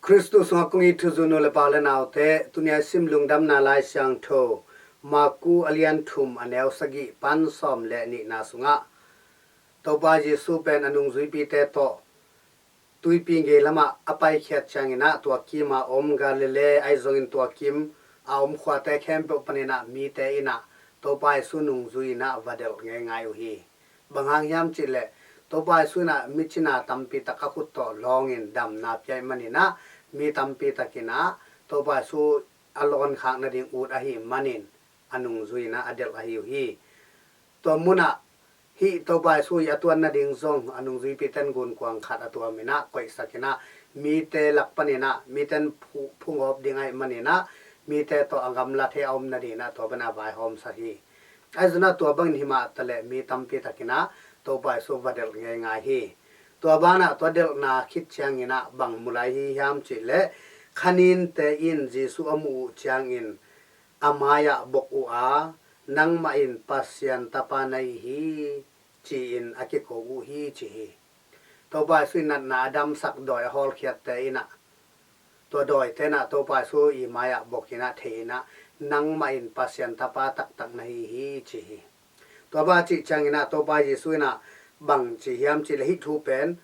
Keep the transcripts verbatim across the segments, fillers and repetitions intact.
Khristu sungah kong it thuzui nu le pa le naute, tuni a sim Lungdamna Lai Siangtho, Maku a lian thum, a neu sagih pan sawm le nihna sungah, Topa Jesu pen a nungzuipite tawh tuipi ngei lamah a paikhiat ciangin ah, tua kim a om Galilee ahi zongin tua kim a om khuate khempeuh panin ah mite in ah Topa Jesu nungzui in ah va delh ngeingai uh hi. Bang hang hiam cih leh, Topa Jesu in ah mi cina tampi tak a khut tawh lawngin damna pia ahih manin ah, mi tampi takin ah Topa Jesu a lawnkhak nading ut ahih manin a nungzui in ah a delh ahi uh hi. Tua munah hih Topa Jesu i a tuan nading zong a nungzuipite in gunkuang khat a tuam in ah koihsak in ah, mite lak panin ah mite in phu-, phungawp ding ahih manin ah, mite tawh a gamla thei a om nading in ah tua banah a vaihawmsak hi. Ahi zongin ah tua bangin hi mah taleh mi tampi takin ah Topa Jesu va delh ngeingai hi. Tua banah tua delhna khit ciangin ah bang mu lai hi hiam cih leh, kha ninte in Jesu a muh uh ciangin a mai-ah bok uh a, "Nangmah in Pasian Tapa na hi hi," ci-in a kiko uh hi, ci hi. Topa Jesu in natna a damsak dawi a hawlkhiatte in ah, tua dawite in ah Topa Jesu i mai-ah bok in ah thei in ah, "Nangmah in Pasian Tapa taktak na hi hi," ci hi. Tua bang a cih ciangin ah Topa Jesu in ah bang ci hiam cih leh, hih thu pen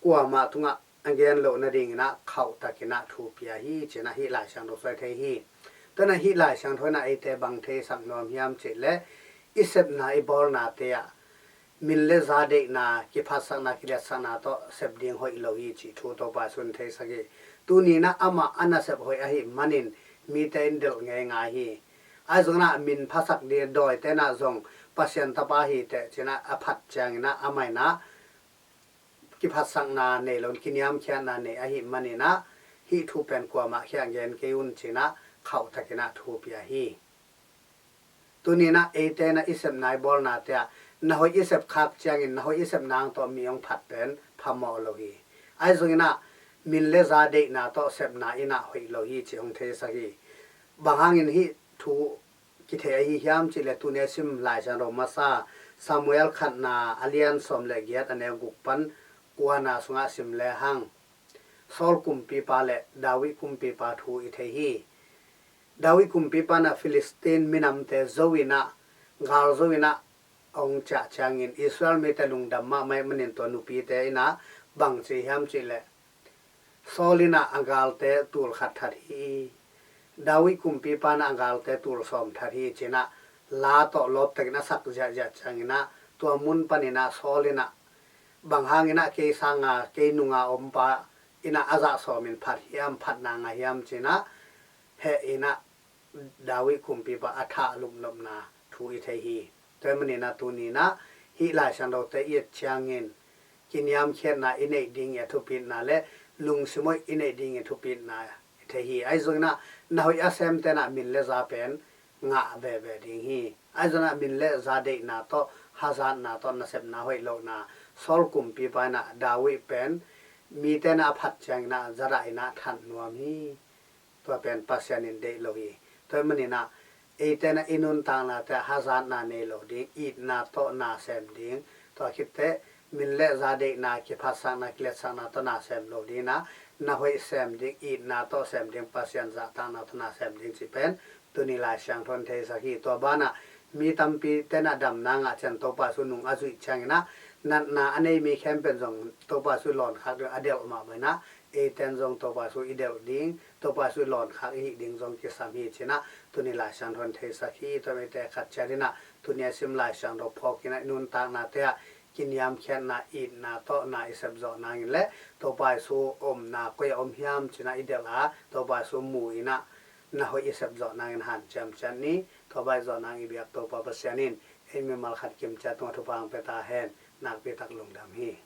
kuamah tungah a gen loh nadingin ah khauhtakin ah thu pia hi, ci-in ah hih Lai Siangtho sung ah i thei hi. Tua in ah hih Lai Siangtho in ah eite bang theisak nuam hiam cih leh, i sepna i bawlnate ah min le za deihna, kiphatsakna, kiliatsakna tawh sep ding hoih lo hi cih thu Topa Jesu in theisak hi. Tuni in ah amah a nasep hoih ahih manin mite in delh ngeingai hi. Ahi zongin ah min phasak ding, dawite in ah zong Pasian Tapa hi teh ci-in ah a phat ciangin ah amah in ah kiphatsakna nei lo, kiniamkhiatna nei ahih manin ah, hih thu pen kuamah khia gen kei un, ci-in ah khauhtakin ah thu pia hi. Tuni in ah eite in ah i sepna i bawlnate ah na hoih i sep khak ciangin, na hoih i sep nang tawh mi hong phat pen phamawh lo hi. Ahi zongin ah min le za deihna tawh sepna in ah hoih lo hi cih hong theisak hi. Bang hangin hih thu kithei ahi hiam cih leh, tuni a sim Lai Siangtho masa Samuel khatna a lian sawm le giat, a neu guk pan kuana sungah sim lehang, Saul kumpipa le David kumpipa thu i thei hi. David kumpipa in ah Filistin minamte zo in ah, gal zo in ah hong ciah ciangin Israel mite lungdam mahmah ahih manin tua nupite in ah bang ci hiam cih leh, "Saul in ah a galte tul khat that hi, David kumpipa in ah a galte tul sawm that hi," ci-in ah la tawh lawptakin a sak ziahziah ciangin ah, tua mun panin ah Saul in ah, "Bang hangin ah kei sanga, kei nunga om pa in ah a zah sawmin phat hiam, phatna ngah hiam?" ci-in ah heh in ah David kumpipa a thah lupnopna thu i thei hi. Tua ahih manin ah tuni in ah hih Lai Siangthote i et ciangin kiniamkhiatna i neih ding i a thupitna le lungsim hoih i neih ding i thupitna i thei hi. Ahi zongin ah na hoih a semte in ah min le za pen ngah veve ding hi. Ahi zongin ah min le za deihna tawh, hazatna tawh nasepna hoih lohna, Saul kumpipa in ah David pen mite in ah a phat ciangin ah zadah in ah that nuam hi. Tua pen Pasian in deih lo hi. Tua ahih manin ah eite in ah i nuntaknate ah hazatna nei lo ding, itna tawh na sem ding, tua khit teh min le za deihna, kiphatsakna, kiliatsakna tawh na sem lo ding in ah, na hoih sem ding, itna tawh sem ding, Pasian zahtakna tawh na sem ding cih pen tuni Lai Siangtho in theisak hi. Tua banah mi tampite in ah damna ngah ciang Topa Jesu nung a zuih ciangin ah, natna a nei mi khempeuh in zong Topa Jesu lawnkhak ding a delh mah bangin ah, eite in zong Topa Jesu i delh ding, Topa Jesu i lawnkhak i hih ding zong kisam hi, ci-in ah tuni Lai Siangtho in theisak hi. Tua mite khat ciat in ah tuni a sim Lai Siangtho phawk in ah i nuntaknate ah kiniamkhiatna, itna tawh na i sep zawh nangin le Topa Jesu omna koi-ah om hiam ci-in ah i delh a, Topa Jesu mu in ah na hoih i sep zawh nangin hanciam ciat ni. Tua bang i zawh nang i biak Topa Pasian in ei mimal khat kim ciat tungah thupha hong pia ta hen. Nakpi tak lungdam hi.